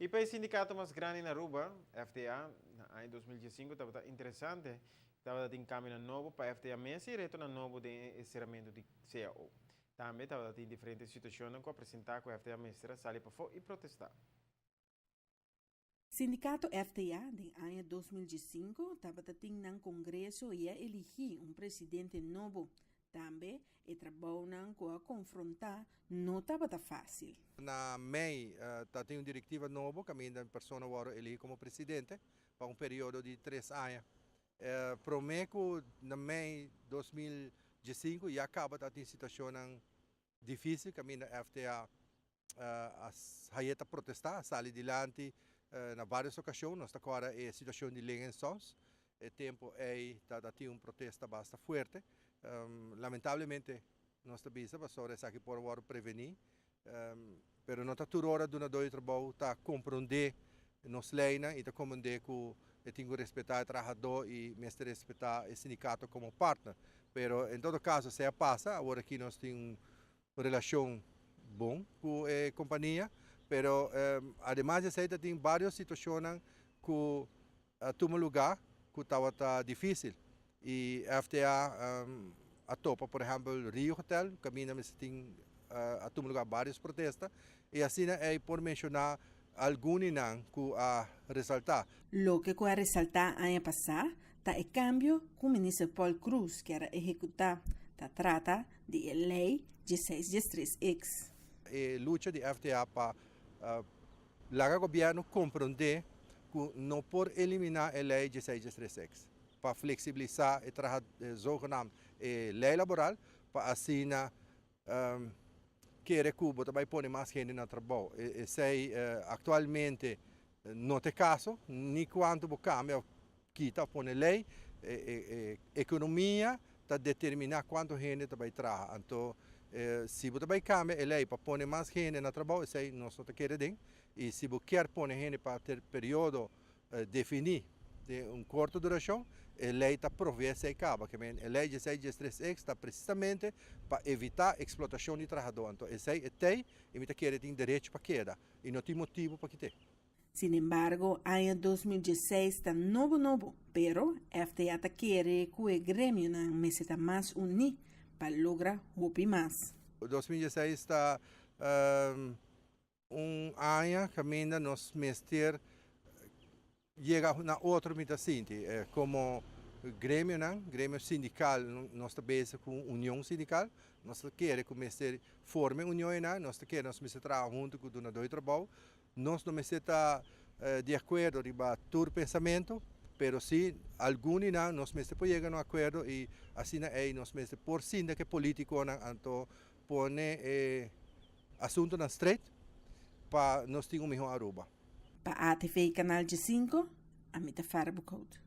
Y pa e sindicato mas grandi na Aruba, FTA, na aña 2015 tabata interesante, tabatin cambio nobo pa FTA mes y reto nobo den ceramento di CAO. Tambe tabatin diferente situacion cu a presenta cu FTA mester a sali pafo y protesta. Sindicato FTA, den aña 2005, tabatin un congreso y a eligi un presidente nobo. Tambe, e trabou cu a confronta no tabata facil. Na mei, tin un directiva nobo, caminda un persona awor eligi como presidente pa un periodo di 3 aña. Prome cu na mei 2015 ya caba tin situacion dificil, caminda FTA a ta protesta, sali dilanti na varios ocasion. Nos awor e situacion di Ling Sons. E tempo ey tin un protesta basta fuerte. Lamentablemente, nos ta bisa, pasobra esaki por a preveni, pero no ta tur ora dunado di trabou ta comprende nos leynan y ta comprende cu tin cu respeta e trahado y mester respeta e sindicato como partner. Pero en todo caso, esey a pasa, awor aki nos tin un relacion bon cu e compania, pero ademas di esey tin varios situacion cu a tuma luga cu tabata dificil. Y FTA a topa, por ehempel, Rio Hotel, caminda tin a tuma luga varios protesta, y asina ey por menciona algun cu a resalta. Loke a resalta aña pasa ta e cambio cu minister Paul Croes kier a ehecuta. Ta trata di ley 1613X. E lucha di FTA pa laga gobierno comprende cu no por elimina e ley 1613X, pa flexibilisa e zogenaamd e ley laboral, pa asina kere cu bo bay pone mas hende na trabou. Esey actualmente no ta e caso, ni cuanto bo cambia, kita, pone ley, e economia ta determina cuanto hende ta bay traha. Anto, si bo bay cambia e ley pa pone mas hende na trabou, esey nos no ta kere den. Y si bo kier pone hende pa un periodo defini di un corto duracion, e ley ta provee esey caba. Kiermen, e ley 1613X ta precisamente pa evita explotacion di trahado. Anto, esey ta, y mi ta kere tin derecho pa keda. Y no tin motibo pa kit'e. Sin embargo, aña 2016 ta nobo nobo, pero FTA ta kere cu e gremionan mester ta mas uni pa logra hopi mas. 2016 ta un aña caminda nos mester yega na otro, mi ta sinti. Como gremio, no? Gremio sindical, nos ta bezig cu union sindical, nos kier cu mester forma union, no? Nos kier nos mester traha hunto cu dunado di trabou. Nos no mester ta di acuerdo riba tur pensamento, pero si algun nan nos mester por yega na un acuerdo y asina ey nos mester por sinta cu politiconan, anto pone asuntonan straight pa nos tin un miho Aruba. Pa ATV Canal 5, Amita Farbukout.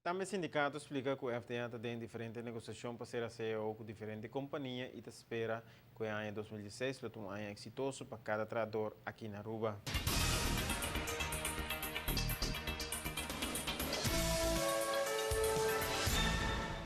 Tambe sindicato a splica cu FTA ta den diferente negociacion pa cera CAO cu diferente compania y ta spera cu aña 2016 lo ta un aña exitoso pa cada trahado aki na Aruba.